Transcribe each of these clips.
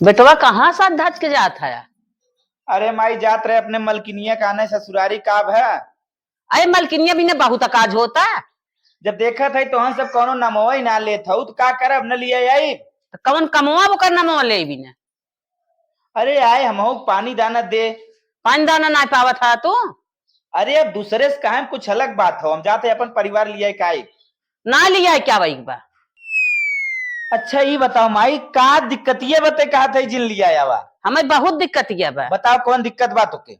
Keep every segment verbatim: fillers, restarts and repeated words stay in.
बेटवा, कहाँ साथ धच के जात है? अरे माई, जात रहे अपने मलकिनिया का आने ससुरारी, का भा? अरे, मलकिनिया बिना बहुत काज होता। जब देखत है तोहन सब कौनो नमवा ही ना लेत हऊ, तो का करब, न लिया आई। तो कौन कमवा ओकर नमवा ले बिना? अरे आए, हमहू के पानी दाना दे। पानी दाना ना पावत है तू? अरे, अब दूसरे से कहे कुछ अलग बात हो, हम जाते अपन परिवार लिया का आई। ना लिया है क्या वही बा? अच्छा, ई बताओ माई, का दिक्कतिया बते कहा था जिन लिया आवा? हमें बहुत दिक्कतिया बा। बताओ कौन दिक्कत बा तोके?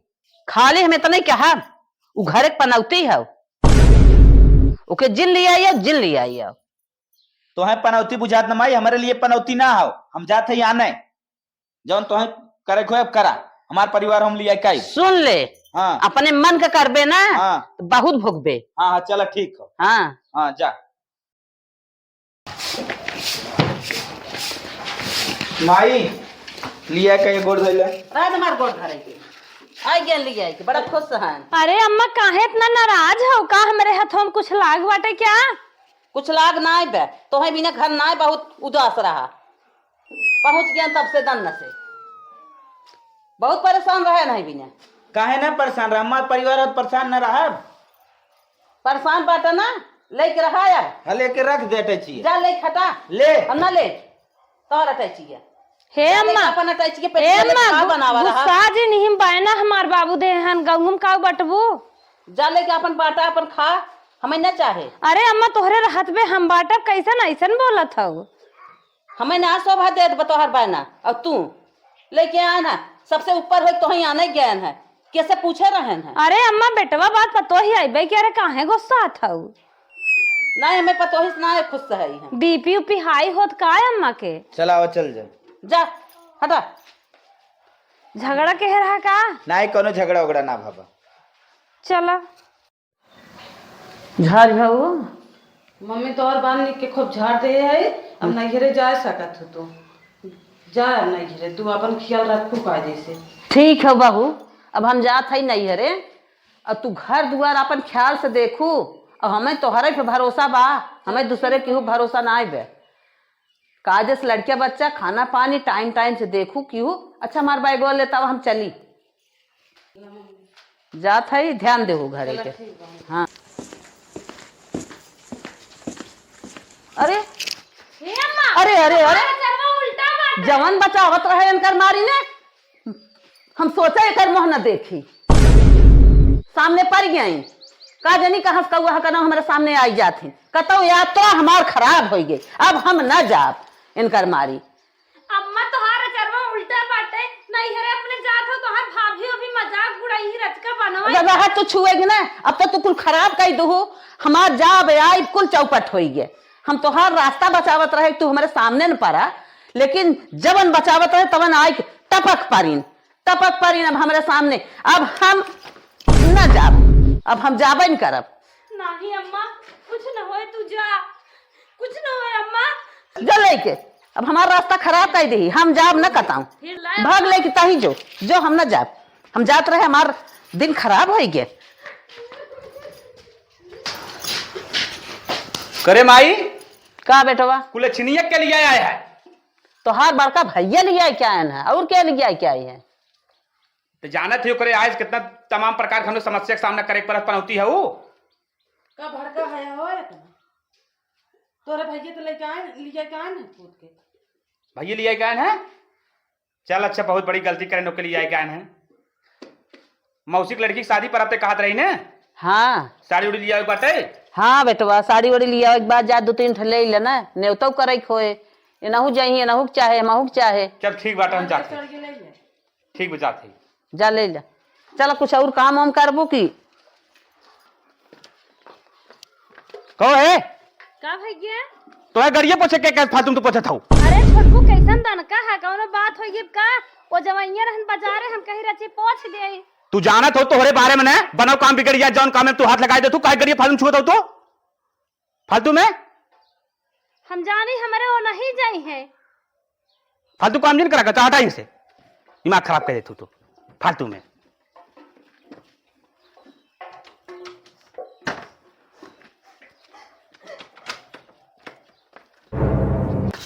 खाली हम इतना ही कहा, उ घर एक पनौती है, ओके जिन लिया आइयो, जिन लिया आइयो। तोहे पनौती बुझात न माई, हमारे लिए पनौती ना हो, हम जात है आने, जौन तोहे करे खोए अब करा, हमार परिवार हम लिया काई। सुन ले, हाँ। अपने मन का करबे ना, हाँ। तो बहुत भोगबे। हाँ, हाँ, चला ठीक हो। हाँ। हाँ, जा। माई, लिया के गोड़ धइले। राज हमार गोड़ धरे के। आ गया लिया के, बड़ा खुश हैं। अरे अम्मा, काहे इतना नाराज हो? का हमरे हाथों में कुछ लाग बाटे क्या? कुछ लाग ना बे, तोहे बिना घर ना बहुत उदास रहा। पहुँच गया तब से दन्न से। बहुत परेशान रहे नहीं बिना। काहे ना परेशान रहा? हमार परिवार अब परेशान ना रहब। परेशान बाटा ना, लेके रहा यार। हाँ, लेके रख दे अटैचिया। जा ले हटा। ले। हम ना ले। तोहर अटैचिया। हे जा लेके अम्मा, अपन अटैचिया पे हे ले अम्मा, खा गु-, बनावा रहा। गुस्सा जी नहीं बायना हमार बाबू दे हन, गहुम का बटबू? जा लेके अपन बाटा अपन खा, हमें ना चाहे। अरे अम्मा, तोहरे रहत बे हम बाटब, कैसन ऐसन बोलत हऊ? हमें ना शोभा देत बा तोहर बायना, और तू लेके आन है, सबसे ऊपर होई तोहई आने गयन है, कैसे पूछे रहन है? अरे अम्मा, बेटवा बात पतोही आइबे कि अरे काहे गुस्सात हऊ? नहीं, हमें पतोही से ना खुश है हम। बीपी उपी हाई होत का है अम्मा के? चला, आओ, चल जा। जा, हटा। झगड़ा के रहा का? नहीं, कोनो झगड़ा उगड़ा ना भाबा। चला। झार भाऊ। मम्मी, तोहर बाल निक के खूब झाड़ दे है, अब नैहरे जा सकत हो तू। जा अब नैहरे, तू अपन ख्याल रखू कायदे से। ठीक है बहू, अब हम जात है नैहरे, अब तू घर दुआर अपन ख्याल से देखू, अब हमें तोहरे पे भरोसा बा, हमें दूसरे केहू भरोसा ना आइबे। कायदे से लड़किया बच्चा खाना पानी टाइम टाइम से देखू केहू। अच्छा, हमार बैगवा लेता हम चली। जात है, ध्यान देहु घरे चला, के। ठीक बा। हाँ। अरे, हे अम्मा, अरे, अरे, अरे। हमारा चरवा उल्टा बाटे। जवन बचावत रहे इनकर मारी ने, हम सोचे एकर मुँह न देखी। सामने पड़ गई। का जानी कहाँ से कौआ का नाम हमारे सामने आई जात है। कतौ यात्रा हमार खराब होइ गई। अब हम न जाब इनकर मारी। अम्मा, तोहार अचरवा उल्टा बाटे, नैहरे अपने जात हो, तोहार भाभी अभी मजाक उड़ाई ही रचका बनवा। जब रहा तू छुएगी ना, अब तो तू कुल खराब कई दुहु, हमार जाब आइब कुल चौपट होई गे। हम तोहार रास्ता बचावत रहे, तू हमरे सामने न पड़ा, लेकिन जवन बचावत रहे तवन आइक टपक परिन, टपक परिन अब हमरे सामने। अब हम न जाब, अब हम जाबे न करब। नहीं अम्मा, कुछ न होए, तू जा, कुछ न होए अम्मा। जा लेके, अब हमार रास्ता खराब कर दी, हम जाब न कताऊं। फिर लाए भाग अम्मा। लेके ताही जो, जो हम न जाब, हम जात रहे, हमार दिन खराब होई गे। करे माई, का बेटवा? कुल छिनिया के लिए आए है? तोहार बड़का भैया लिए आए क्या आए हैं, और क्या लिए आए क्या आए हैं? तो जानत ही ओकरे आज कितना तमाम प्रकार के हमने समस्या के सामना करे के पड़त पनौती है वो। का भड़का है हो इतना? तोरे भैया तो लेके आए, लिए के आए हैं पूत के। भैया लिए के आए हैं? चल अच्छा, बहुत बड़ी गलती करे ओके लिए के आए हैं। मौसी के लड़की की शादी पर अब ते कहत रही ने? हाँ। साड़ी उड़ी लिया एक बाटे? हाँ बेटवा, साड़ी उड़ी लिया एक बार, जा दो तीन ठे ले लेना, नेवतो करे खोए। एनहु जाइए, एनहु के चाहे, हमहु के चाहे। चल ठीक बाटे, हम जाते हैं। ठीक बा, जात ही। जा ले जा। चला कुछ और काम वाम करबू की? कहो है? का भैया? तोहे गड़िया पोछे के, के फालतू में तू पोछत हऊ? अरे छोटकू, कैसन दनका है, कौनो बात होई का? वो जवैया रहन बाजारे, हम कहीं रची पोछ देई। तू जानत हो तोहरे बारे में ना, बनाओ काम बिगड़ गया, जौन काम में तू हाथ लगाए दे, तू काहे गड़िया फालतू में छुअत हो तू? फालतू में? हम जानी हमरे वो नहीं जाई है। फालतू काम जिन करा, चल हटा इनसे, दिमाग खराब कर दे तू तो फालतू में।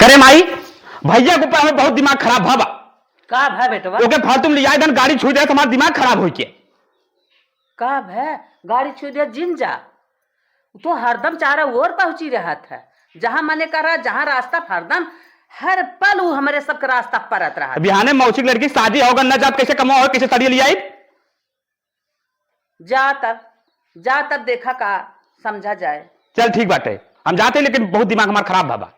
करे माई, भैया के ऊपर हमें बहुत दिमाग खराब भवा। का भा बेटवा? ओके फालतू में लियाए धन गाड़ी छुई दे, हमार दिमाग खराब होई के। का भा गाड़ी छुई दे जिन जा? उ तो हरदम चारों ओर पहुंची रहत है, जहां मने करा, जहां रास्ता हरदम, हर पल उ हमरे सबके रास्ता परत रहा। बिहाने मौसी के लड़की शादी होगा, न जात कैसे कमाओ, कैसे साड़ी लियाई? जा तब, जा तब देखा का समझा जाए। चल ठीक बाटे, हम जाते, लेकिन बहुत दिमाग हमार खराब भा बा।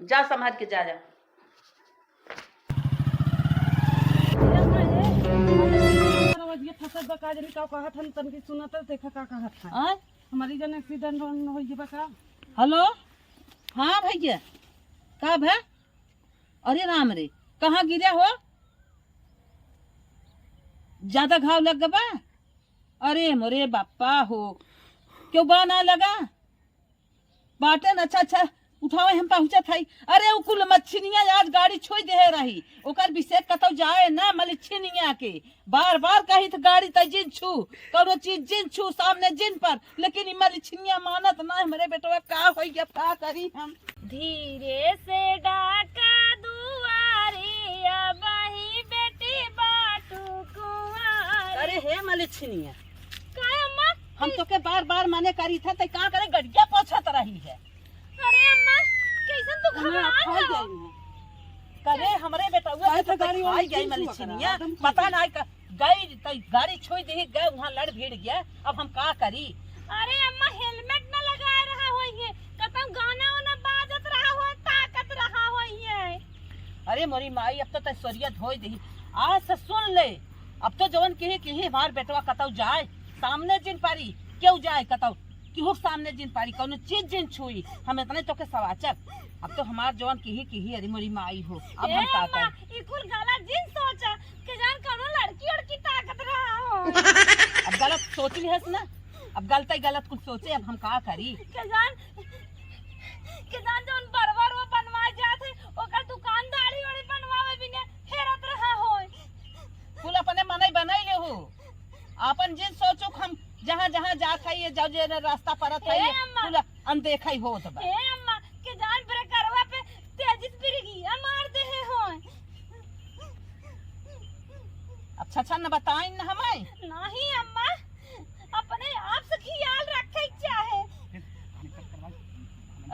जा संभाल के जा, जा। ये फंसत बा का, जनी का कहत हन, तनकी सुनत देखा का कहत हन। आय? हमारी जन accident हो गई बा का? हेलो, हाँ भैया, का भा? अरे राम रे, कहाँ गिरा हो? ज्यादा घाव लग गवा? अरे मोरे बाप्पा हो, क्यों बा ना लगा? बाटन, अच्छा, अच्छा, उठावे, हम पहुँचत हई। अरे उ कुल मच्छिनिया आज गाड़ी छोड़ दे रही, ओकर विषय कतौ जाए ना मलिछिनिया के। बार बार कही थ गाड़ी तै जिन छू, कौनो चीज जिन छू, सामने जिन पर, लेकिन ई मलिछिनिया मानत ना। हमरे बेटवा का होई, अब का करी हम? धीरे से डाका दुआरे, अबही बेटी बाटू कुंवारी। अरे हे मलिछिनिया, का अम्मा? हम तोके बार बार मने करी था, तै का करे गड़िया पोछत रही है। अरे अम्मा, कैसन तू हमें घबरात हौ? गई है। कबे हमरे बेटउआ काहे के तो तो गाड़ी वाली खाई गई चीज हुआ मलिछिनिया, करा, आदम पता खाई। ना का गई, तै गाड़ी छोड़ दे गए, वहाँ लड़ भिड़ गया, अब हम का करी? अरे अम्मा, helmet ना लगाए रहा होई है, कतौ गाना वाना बाजत रहा होई, ताकत रहा होई है। अरे मोरी माई, अब तो तै सोरिया धोई दही, आज से सुन ले, अब तो जवन किही किही हमार बेटवा कतौ जाए, सामने जिन पारी, केहू जाए कतौ, केहू के सामने जिन पारी, कौनो चीज जिन छुई, हम इतने तोके सवाचर। अब तो हमार जवन किही किही, अरे मोरी माई हो, अब ए हम का अम्मा, करी? ई कुल गलत जिन सोचा, के जान कौनो लड़की उड़की ताकत रहा हो। अब गलत सोच लिहस ना, अब गलत ही गलत कुल सोचे, अब हम का करी? के जान, के जान जौन बरबर वो बनवाए जात है, ओकर दुकानदारी वाली बनवावे बिने हेरत रहा होई। कुल अपने मनई बनाई ले हो, आपन जिन सोचो हम जहाँ जहाँ जात है, ये जौन जे रास्ता परत है, ए ये अम्मा। कुल अनदेखा ही होत बा। ए अम्मा, के जान ब्रेकरवा पे तेजी से बिरगिया मार दे है होय। अब छछन न बताइन न हमें। नहीं अम्मा, अपने आप से ख्याल रखे के चाहे।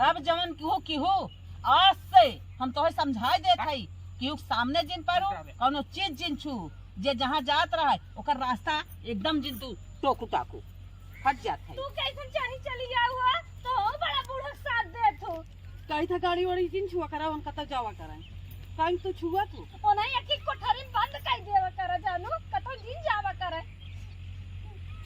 अब जवन केहू केहू आज से हम तोहे समझाए देत हई, केहू के सामने जिन परू, कौनो चीज जिन छू, जे जहाँ जात रहे, ओकर रास्ता एकदम जिन तू टोकू टाकू हट जात है। तू कैसन चढ़ी चली जाऊ हो? तो हो बड़ा बूढ़ा के साथ देत हो। कही था गाड़ी वाड़ी जिन छुआ करा, उनका तक जावा करा। कहीं तो छुआ तू। ओ नहीं, एक एक कोठरी में बंद कर देवा करा जानू, कतौ जिन जावा करा।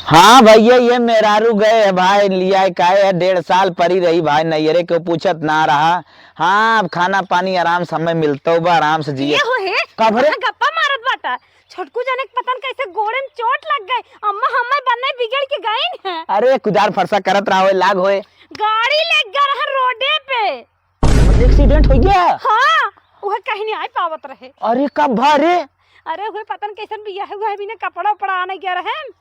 हाँ भैया, ये मेहरारू गए है भाई, लिया है, काहे है, डेढ़ साल परी रही भाई, नैहरे के पूछत ना रहा। हाँ, अब खाना पानी आराम से हमें मिलतो बा, आराम से जिए। ये हो हे, कब रे? कहाँ गप्पा मारत बाटा? छोटकू जने के पता न कैसे गोड़े में चोट लग गए। अम्मा, हमें बनने बिगड़ के गईन है। अरे, कुदार फरसा करत रहा होए, लाग होए। गाड़ी ले गए रहन रोडे पे। Accident हो गया? हाँ, उहे कहीं नहीं आए पावत रहे। अरे, कब भा रे? अरे, उहे पता न कैसन बिया है, उहे बिना कपड़ा उपड़ा आने गया रहन।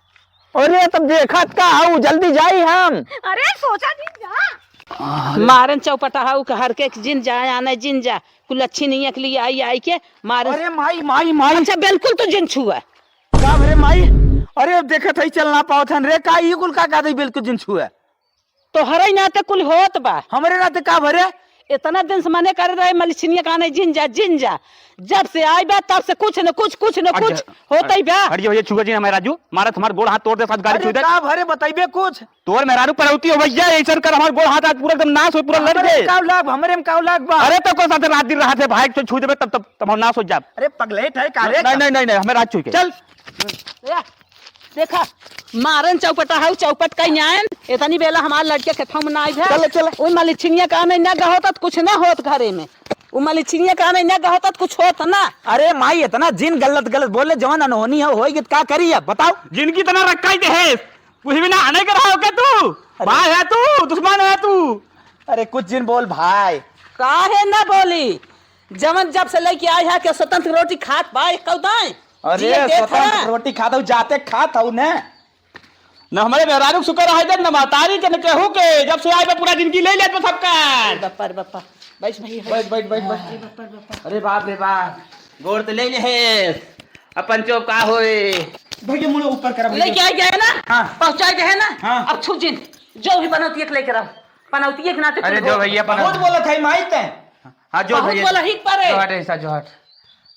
अरे, तब देखत का हऊ, जल्दी जाई हम। अरे, सोचा जी जा। मारन चौपटा हऊ के हर के जिन जाए आने जिन जा। कुल अच्छी नहीं अकली आई, आई के मारे। अरे माई, माई, माई। अच्छा, बिल्कुल तो जिन छुआ। का भरे माई? अरे, देखत हई, चल ना पावत हन रे। का ई कुल का, का दई बिल्कुल जिन छुआ? तोहरे नाते कुल होत बा। हमरे नाते का भरे? इतना दिन से मने करे रहे, मलिछिनिया का नहीं, जिन जा, जिन जा। जब से आई बा, तब से कुछ न कुछ, कुछ न कुछ होत ही बा। हट जा भैया, छुआ जिन हमें राजू, मारत हमार गोड़ हाथ तोड़ दे, साथ गाड़ी अरे छू दे। का भरे, बताइबे कुछ? तोर मेहरारू पनौती हो भैया, ऐसन कर हमार गोड़ हाथ आज पूरा एकदम नाश हो, पूरा लड़ हमरे गए। में का लाग, हमरे में का लाग बा? अरे तो कौन सा रात दिन रहा थे भाई, तो छू देबे तब, तब, तब हम नाश हो जाब। अरे पगलेट है का रे? नहीं, नहीं, नहीं, नहीं, हमें रात छू के। चल। ए, देखा, मारन चौपटा हऊ, चौपट कहीं आयन, इतनी बेला हमार लड़के के थम ना आई है। चल, चल। ओई मलिछिनिया का नहीं ना गहोत, कुछ ना होत घरे में। उ मलिछिनिया का नहीं ना गहोत, कुछ होत ना। अरे माई, इतना जिन गलत गलत बोले, जवन अनहोनी हो, होई गई, का करी अब, बताओ? जिनकी इतना रखा ही दे है, कुछ भी ना आने के रहा हो क्या तू? अरे। भाई है तू, दुश्मन है तू? अरे कुछ जिन बोल भाई। काहे ना बोली? जवन जब से लेके आए है के स्वतंत्र रोटी खात बा, एक कौदाएं? अरे जिए देत स्वतंत्र है। रोटी खात हऊ, जाते खात हऊ ने। न हमरे मेहरारू के शुक्र है जब न महतारी के न केहू के, जब से आए बा पूरा जिंदगी ले लेत बा सबका। अरे बप्पा, अरे बप्पा, बैठ भैया, बैठ, बैठ, बैठ, बैठ। अरे बप्पा, अरे बप्पा। अरे बाप रे बाप। गोड़ तो ले ले है, अपन चोप का होए? भैया, मुड़े ऊपर करा, भैया। लेके आ गए ना? हाँ। पहुँचा गए ना? हाँ। अब छू जिन, जो भी पनौतिया के लेके रहो, पनौतिया के नाते अरे कुल जो होत भैया, बा। पनौती। बहुत बोला था माई ते। हाँ, जो बहुत भैया। बोला ही पर है। जो हट ऐसा, जो हट।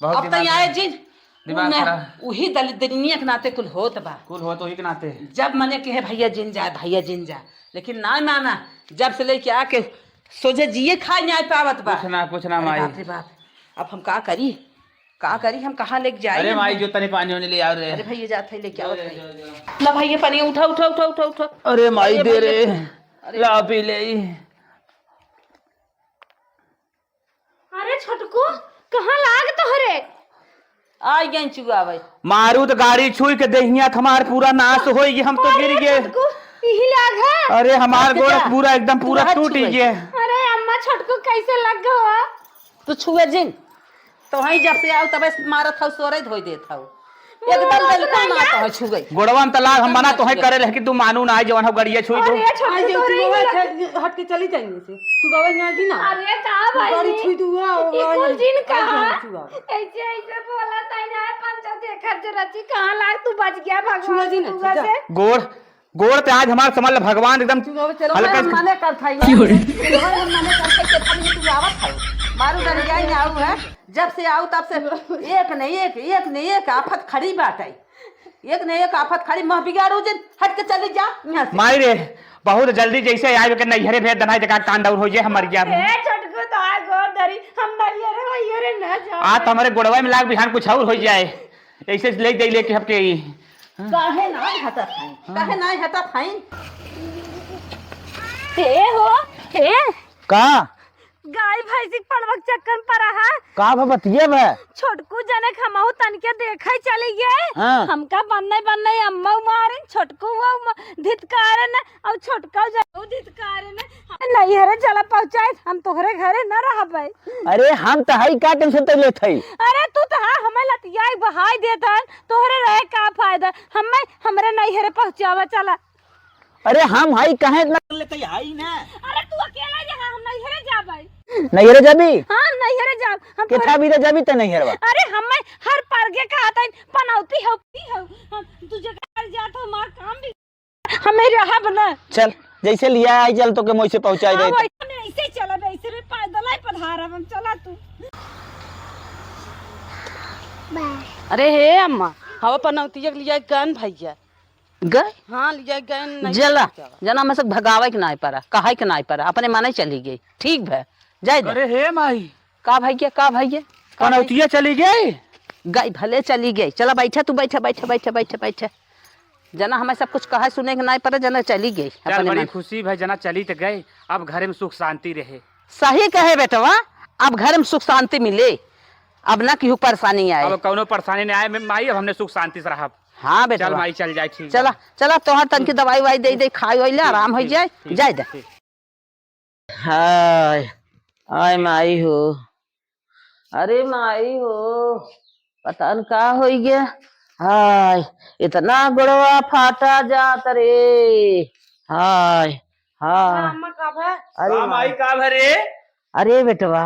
बहुत अब तो दिमाग यहाँ खराब। जिन, दिमाग उन्हें, खराब। उही दलिद्रिया के नाते कुल होत बा। कुल होत उही के नाते। जब मने कहे, "भैया जिन जा, भैया जिन जा," लेकिन ना माना। जब से लेके आके सोझे जिए खाए न्याय पावत बा। कुछ ना, कुछ ना, अरे माई। बाप रे बाप, अब हम का करी, का करी, हम कहाँ लेके जाई अरे हम? माई, जो तनी पानी वानी ले आओ रे। अरे भैया, जात है, लेके आओ जो, भाई। जो, जो। ला भैया, पानी उठा, उठा, उठा, उठा, उठा। अरे माई, अरे दे भैया, रे। अरे। ला पी ले। अरे छोटकू, कहाँ लाग तोहरे? आ गए चुआवे। मारू त गाड़ी छुई के देहिया त हमार पूरा नाश होई गए, हम तो अरे गिर गए। छोटकू, इही लाग है। अरे हमार गोड़ पूरा एकदम पूरा टूट गए। अरे अम्मा, छोटकू कैसे लग गो? तू छुए जिन, तो वहीं जब से आओ तबे मारत हौ, सोरे धोई देत हौ। एकदम बिल्कुल ना तो है छुए। गोड़वा में त लाग हम मना तो है करे, लेकिन तू मानू ना, जवन हो गड़िया छुई दो। अरे छोटकू, तोरे ही गलती। हट के चली जाइए से। चुगावे ना जी ना। अरे का भाई? गाड़ी छुई दो, आ, आ, कुल जिन कहा? ऐसे, ऐसे बोला ताई ना, पंचो देखत जो रची कहाँ लाग तू बच गया भगवान छुआ जी ना, तू जा। गोड़, गोड़ ते आज हमार समझ ले भगवान एकदम चुगावे चलो। हल्का हम से मने कर थाई। क्यों रे? हम मने कर थाई कि तू आवत है। मारू डर गया ही आऊ है। जब से आऊ तब से एक न एक, एक न एक आफत खड़ी बाटे। एक न एक आफत खड़ी, मह बिगाड़ू जिन, हट के चली जा यहाँ से। माई रे, बहुत जल्दी जैसे आए के नैहरे भेज देना है, देखा कांड और हो जाए, हम मर गया। ए छोटकू, तो आ गोर धरी, हम नैहरे वैहरे न जाओ। आज तो हमारे गोड़वा में लाग बिहान कुछ और हो जाए, ऐसे ले दे लेके हफ्ते ही। काहे ना हटत है, काहे ना हटत है? हे हो, हे। का? गाय भैंसी के पड़वा के चक्कर में पड़ा है। का भा बतिया भा? छोटकू जनक हमहू तनके देखे चली गए। हाँ। हमका बन्ने बन्ने अम्मा मारिन, छोटकू हुआ म-, धितकारे न, और छोटका जनऊ धितकारे न। नैहरे चला पहुँचाए, हम तोहरे घरे न रहबे। अरे हम त हई, का टेंशन तो लेत हई? अरे तू त हा हमें लतियाई बहाई देत हन, तोहरे रहे का फायदा? हमें हमरे नैहरे पहुँचावा चला। अरे हम हई, काहे इतना कर लेते हई ना? अरे तू अकेला जहाँ हम नैहरे जाबै। नैहरे जाबी? हाँ, नैहरे जाब। हम केथा तोरे बीरे जाबी ते नैहरवा? अरे हमें हर परगे का आता है, पनौती हो, पी हो। हम तू जगह जात हो, हमार काम भी। हमें रहब ना। चल, जैसे लिया आई चल तो के मोइसे पहुँचाई हाँ, दे। वही, हम ऐसे ही चलब, ऐसे रे पैदल ही पधारब हम, चला तू। अरे हे अम्मा, हवा पनौतिया के लिया गन भैया। गए? हाँ, लिया गए, नहीं जला, पहुँचावा। जना में से भगावे के नाय पड़ा, कहे के नाय पड़ा, अपने मने चली गई। ठीक भै, जाए दे। अरे हे माई। का भैया, का भैया? का पनौतिया भैया? चली गई? गई, भले चली गई। चला बैठा तू, बैठा, बैठा, बैठा, बैठा, बैठा। जना हमें सब कुछ कहे सुने के नाय पड़ा, जना चली गई चल, अपने बड़ी मन। खुशी भै, जना चली त गई, अब घरे में सुख शांति रहे। सही कहे बेटवा, अब घरे में सुख शांति मिले, अब ना केहू परेशानी आए। अब कौनो परेशानी नहीं आए, माई, अब हमने सुख शांति से रहब। हाँ बेटवा। चल माई, चल जाए, ठीक चला, बा। चला, तोहर तनकी दवाई वाई दे दे, खाई वाई ले, ठीक, आराम हो ठीक, जाए, ठीक, जाए दे। ठीक। हाय, हाय माई हो, अरे माई हो, पता न का होई गया। हाय, इतना गोड़वा फाटा जात रे। हाय, हाँ। अम्मा, का भा? अरे का माई, माई। का भा रे? अरे बेटवा,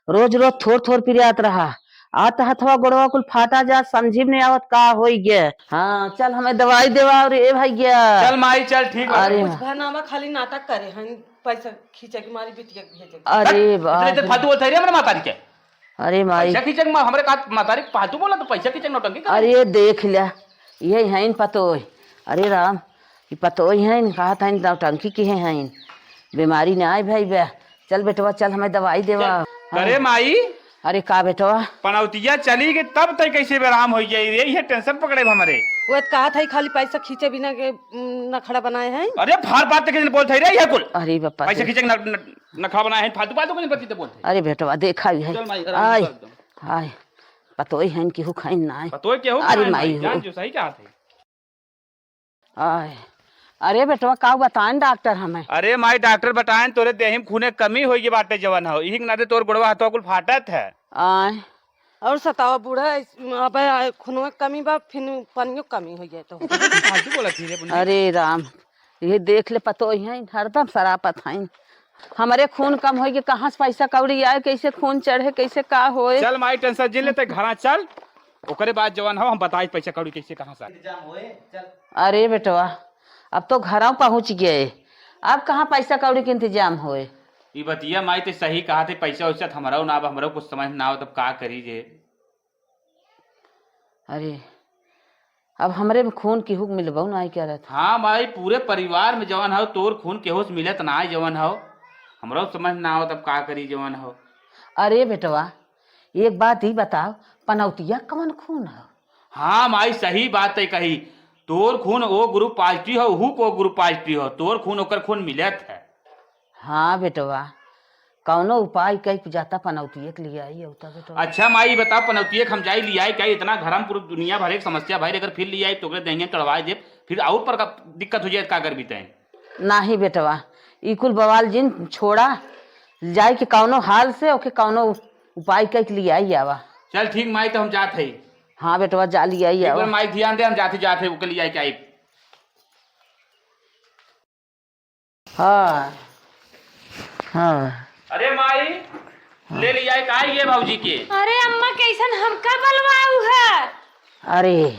रोज रोज थोर थोर पिरात रहा, आत हथवा गोड़वा कुल फाटा जा, समझी में नहीं आवत का होई गया। हाँ, चल हमें दवाई देवा और ए भैया। चल माई, चल, ठीक बा। अरे कुछ भा ना बा, खाली नाटक करे हैं, पैसा खींचे के मारी बिटिया के भेजे के। अरे बाप रे। फालतू बोलत है रे हमरे मातारी के। अरे माई। पैसा खींचे के मा-, हमरे का मातारी के फालतू बोला तो पैसा खींचे के नौटंकी करे। अरे देख लिया, यही हैं पतोय। अरे राम, ई पतोय हैं, कहत हैं नौटंकी की हैं, हैं। बीमारी ना आए भाई बे। चल बेटवा, चल हमें दवाई देवा। चल। हाँ। अरे माई। अरे का बेटवा? पनौतिया चली गई तब तय कैसे आराम हो जाई रे, ये टेंशन पकड़े हमरे। वो तो कहत है खाली पैसा खींचे बिना के, उम, नखड़ा बनाए हैं। अरे फार बात तो किसी ने बोलत है रे ये कुल। अरे बापा पैसा रे। खींचे के न-, न-, नखड़ा बनाए हैं, फालतू फालतू के नहीं पति तो बोलते। अरे बेटवा, देखा ही है। चल माई, आराम आय, कर दो। आय, पतोय हैं केहू खाइन ना आय। पतोय केहू अरे खाइन माई भाई, हो। जान जो सही कहा थे। आय, अरे बेटवा, का बताएं डॉक्टर हमें? अरे माई, डॉक्टर बताएं तोरे देही में खूने कमी होई बाटे जवन हो, इही के नाते तोर गोड़वा हथवा कुल फाटत है। आय। और सतावा बूढ़ा, अब आय, खूनवा कमी बा, फिर पनियो कमी हो जाए तो। फालतू बोलत ही रे बुन्नी। अरे राम, ये देख ले पतोय हैं, हरदम सरापत हैं। हमरे खून कम होई कि कहाँ से पैसा कौड़ी आए, कैसे खून चढ़े, कैसे का होए। चल माई, tension जिन लेते, घरा चल, ओकरे बाद जवन हो हम बताई पैसा कौड़ी कैसे कहाँ से आए। इंतजाम होए, चल। अरे बेटवा, अब तो घरा पहुँच गए, अब कहाँ पैसा कौड़ी के इंतजाम होए। ई बतिया माई ते सही कहा थे, पैसा वैसा त हमरो ना, अब हमरो कुछ समझ ना आवत, अब का करी जे। अरे, अब हमरे में खून केहू के मिलबो नाई करत। हाँ माई, पूरे परिवार में जवन हौ, तोर खून केहू से मिलत नाई जवन हौ। हमरो समझ ना आवत, अब का करी जवन हौ। अरे बेटवा, एक बात ई बताओ, पनौतिया कवन खून हौ? हाँ माई, सही बात है कही। तोर खून ओ group positive हौ, हू को group positive हौ, तोर खून ओकर खून मिलत है। हाँ बेटवा, कौनो उपाय कई के जाता पनौतिये के लिए आई अउता बेटवा। अच्छा माई, ई बताओ, पनौतिये के हम जाई लियाई, का इतना घर में पूरी दुनिया भरे के समस्या भरे, अगर फिर लियाई तो ओकरे देहिया चढ़वाए देब, फिर और पर का दिक्कत हो जाए, का करबी तैं? नाही बेटवा, ई कुल बवाल जिन छोड़ा, जाई के कौनो हाल से ओके कौनो उपाय कई के लियाई आवा। चल ठीक माई, तो हम जात हई। हाँ बेटवा, जा लियाई एक बार आवा। माई ध्यान दे, हम जाते जाते ओके लियाई के आई। हाँ, हाँ। अरे माई, हाँ। ले लिया का ये भौजी के? अरे अम्मा, कैसन हमका बलवाऊ है? अरे,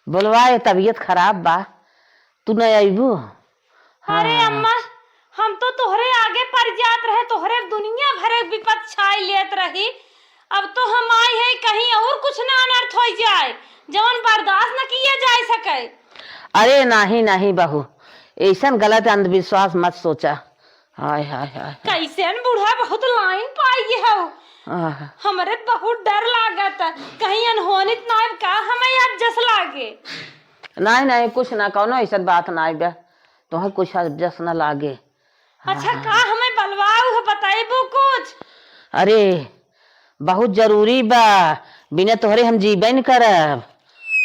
बलवाए, तबीयत खराब बा, तू न अइबू? अरे हाँ। अम्मा, हम तो तोहरे आगे पड़ जात रहे, तोहरे दुनिया भरे विपद छाई लेत रही। अब तो हम आई है, कहीं और कुछ ना अनर्थ हो जाए, जवन बर्दाश्त न किया जा सके। अरे नाही, नाही बहू, ऐसन गलत अंधविश्वास मत सोचा। हाय, हाय, हाय, हाय। कैसन बूढ़ा बहुत लाइन पाई हो। आह। हमरे बहुत डर लागत, कहीं अनहोनी त नाय का हमें अब जस लागे। नाही, नाही, कुछ ना, कौनो ऐसन बात नाय बे, तोहे कुछ अब जस ना लागे। अच्छा, हाँ। का हमें बलवाऊ है, बताइबू कुछ? अरे, बहुत जरूरी बा, बिना तोहरे हम जीबे न करब।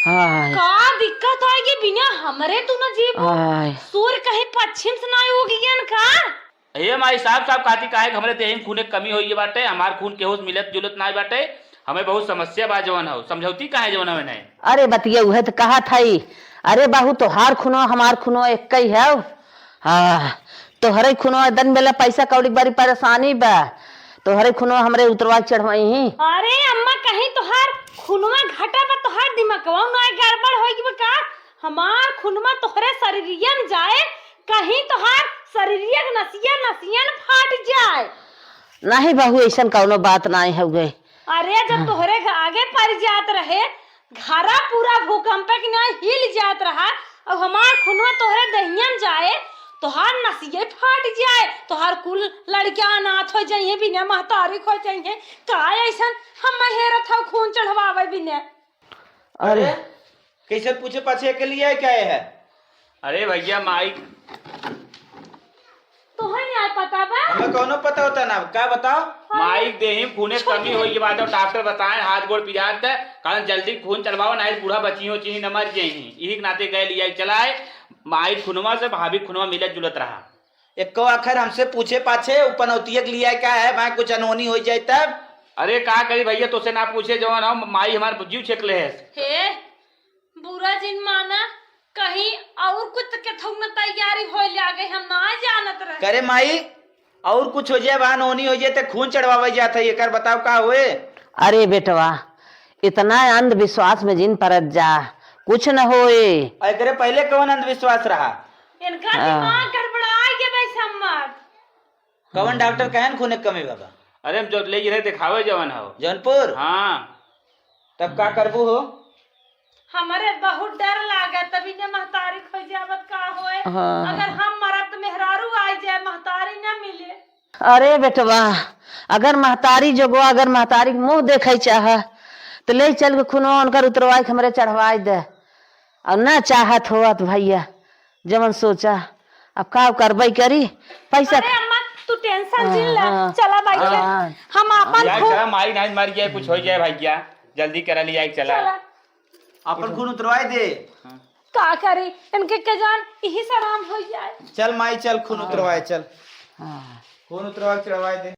हाँ। का दिक्कत है कि बिना हमरे तू न जीबू? आय। सूर्य कहीं पश्चिम से ना उगियन का? ए माई, साफ साफ कहती काहे कि हमरे देह में खूने के कमी होई बाटे, हमार खून केहू से मिलत जुलत ना बाटे, हमें बहुत समस्या बा जवन हो, समझौती काहे जवन हमें नहीं? अरे बतिया उहे त कहत हई। अरे बहू, तोहार खूनो हमार खूनो एक्कै हौ। हाँ, तोहरे खुनवा दन बेला पैसा कौड़ी के बड़ी परेशानी बा। तोहरे खुनवा हमरे उतरवा के चढ़वाई ही। अरे अम्मा, कहीं तोहार खुनवा घटा बा, तोहार दिमगवा ना गड़बड़ होई बा का? हमार खुनवा तोहरे शरीरिया में जाए, कहीं तोहार शरीरिया के नसिया नसिया न फाट जाए। नहीं बहू, ऐसन कौनो बात नहीं हउवे। अरे, जब हाँ। तोहरे घ-, आगे पड़ जात रहे, घरा पूरा भूकंप के ना हिल जात रहा, अब हमार खुनवा तोहरे दहिया में जाए, तोहार नसिये फाट जाए, तोहार कुल लड़कियां अनाथ हो जाइए, बिना महतारी खो जाइए। का ऐसन हम हेरत हौ खून चढ़वावे बिना? अरे। अरे, कैसे पूछे पाछे के लिए क्या है? अरे भैया, माई तोहे न्याय पता बा? हमें कौनो पता होता ना, का बताओ? माई के देही में खूने के कमी होई के बाद जब डॉक्टर बताए, हाथ गोड़ पिरात है, कारण जल्दी खून चढ़वाओ, नहीं बूढ़ा बची हो, चीनी न मर जाई। यही के नाते गए लिया चलाए, माई खुनवा से भाभी खुनवा मिलत जुलत रहा। एको आखिर हमसे पूछे पाछे, उ पनौतिया के लिया का है, भाई कुछ अनहोनी हो जाए तब? अरे का करी भैया, तोसे ना पूछे जवन हम, माई हमार जीव छेक ले है। हे, बुरा जिन माना, कहीं और कुछ के थौक न तैयारी होए लागे, हम ना जानत रहे। करे माई, और कुछ हो जाए, बा अनहोनी हो जाए, ते खून चढ़वावे जात है, एकर बताओ का होए? अरे बेटवा, इतना अंधविश्वास में जिन परत जा, कुछ न होए। एकरे पहले कौन अंधविश्वास रहा? इनका हाँ। दिमाग गड़बड़ाई के भाई सम्मत। कौन डॉक्टर कहन खूने कमी बाबा? अरे हम जो ले रहे दिखावे जवन हो। जौनपुर? हाँ। तब का करबू हो? हमरे बहुत डर लागत, तभी ने महतारी खोजे आवत का होए। हाँ। अगर हम मरब त मेहरारू आई जाए, महतारी न मिले। अरे बेटवा, अगर महतारी जोगवा, अगर महतारी के मुँह देखे चाह, त ले चल के खुनवा उनकर उतरवाई के हमरे चढ़वाई दे। और ना चाहत होत भैया, जवन सोचा, अब का करबई करी, पैसा अरे अम्मा, तू tension जिन ले, हाँ, चला बैठ के। हाँ। हम आपन यार, खून चला, माई नाई मर जाए, कुछ हो जाए भैया, जल्दी करा लिया, चला। चला। अपन खून उतरवाए दे। का करी, इनके के जान यही सराम हो जाए। चल माई, चल खून उतरवाए, चल। हाँ। खून उतरवा के चढ़वाए दे।